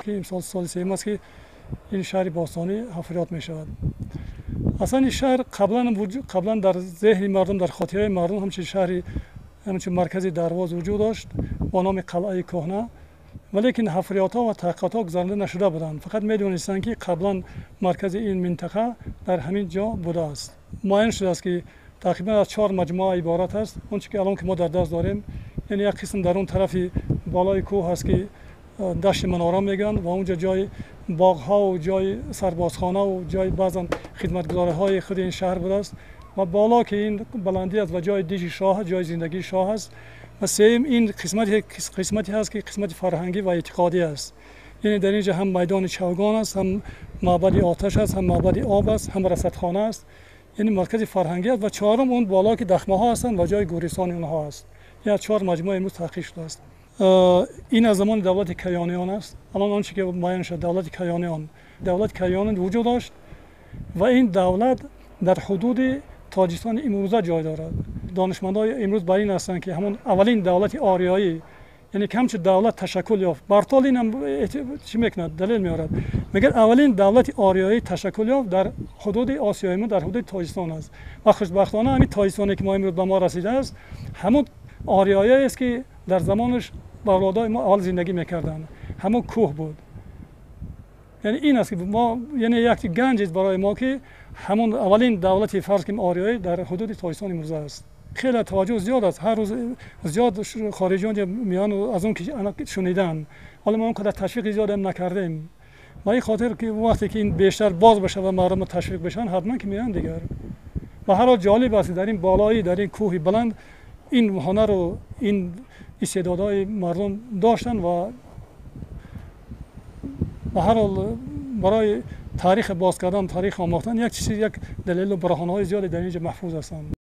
Ки имсол соли сеюм аст, ки ин шаҳри бостонӣ ҳафриёт мешавад. Аслан ин шаҳр қаблан дар зеҳни мардум, дар хотираи мардум ҳамчун шаҳри, ҳамчун маркази Дарвоз вуҷуд дошт бо номи Қалъаи Кӯҳна, валекин ҳафриётҳо ва таҳқиқотҳо гузаронда нашуда буданд. Фақат медонистанд, ки қаблан маркази ин минтақа дар ҳамин ҷо будааст. Муайян шудааст, ки тақрибан аз чор маҷмӯа иборат аст. Он чи ки алон ки мо дар даст дорем, яъне як қисм дар он тарафи болои кӯҳ ҳаст, ки дашти Манора мегӯянд, ва онҷо ҷои боғҳо ва ҷои сарбозхона ва ҷои баъзан хидматгузориҳои худи ин шаҳр будааст, ва боло ки ин баландӣ аст ва ҷои дижи шоҳ, ҷои зиндагии шоҳ аст. Ва сеюм ин қисмате ҳаст, ки қисмати фарҳангӣ ва эътиқодӣ аст. Яъне дар инҷо ҳам майдони чавгон аст, ҳам маъбади оташ аст, ҳам маъбади об аст, ҳам расадхона аст, яъне маркази фарҳангӣ аст. Ва чорум он боло, ки дахмаҳо ҳастанд ва ҷои гӯристони онҳо аст. Ин аз чор маҷмӯа имрӯз таҳқиқ шудааст. Ин аз замони давлати Каёниён аст. Алон он чи ки муайян шуд, давлати Каёниён, давлати Каёниён вуҷуд дошт ва ин давлат дар ҳудуди Тоҷикистони имрӯза ҷой дорад. Донишмандҳои имрӯз бар ин ҳастанд, ки ҳамон аввалин давлати ориёӣ, яъне ки ҳамчун давлат ташаккул ёфт. Бартол ин ҳам чӣ мекунад, далел меорад, мегӯяд, аввалин давлати ориёӣ ташаккул ёфт дар ҳудуди Осиёи мо, дар ҳудуди Тоҷикистон аст. Ва хушбахтона ҳамин Тоҷикистоне, ки мо имрӯз ба мо расидааст, ҳамон ориёӣ аст, ки дар замонаш авлодои мо аввал зиндагӣ мекарданд, ҳамон кӯҳ буд. Яъне ин аст, ки мо, яъне як ганҷ аст барои мо, ки ҳамон аввалин давлати, фарз кунем, ориёӣ дар ҳудуди Тоҷикистон имрӯза аст. Хеле таваҷҷӯҳ зиёд аст, ҳар рӯз зиёд хориҷиён меоянд аз он ки шуниданд. Ҳоло мо он қадар ташвиқи зиёдам накардем, ба ин хотир ки вақте ки ин бештар боз бишавад ва мардум ташвиқ бишаванд, ҳатман ки меоянд дигар. Ба ҳар ҳол ҷолиб аст, дар ин болоӣ, дар ин кӯҳи баланд ин ҳунару ин истеъдодҳои мардум доштанд ва ба ҳар ҳол барои таърих боз кардан, таърих омӯхтан як чиз, як далелу бурҳонҳои зиёде дар инҷо маҳфуз ҳастанд.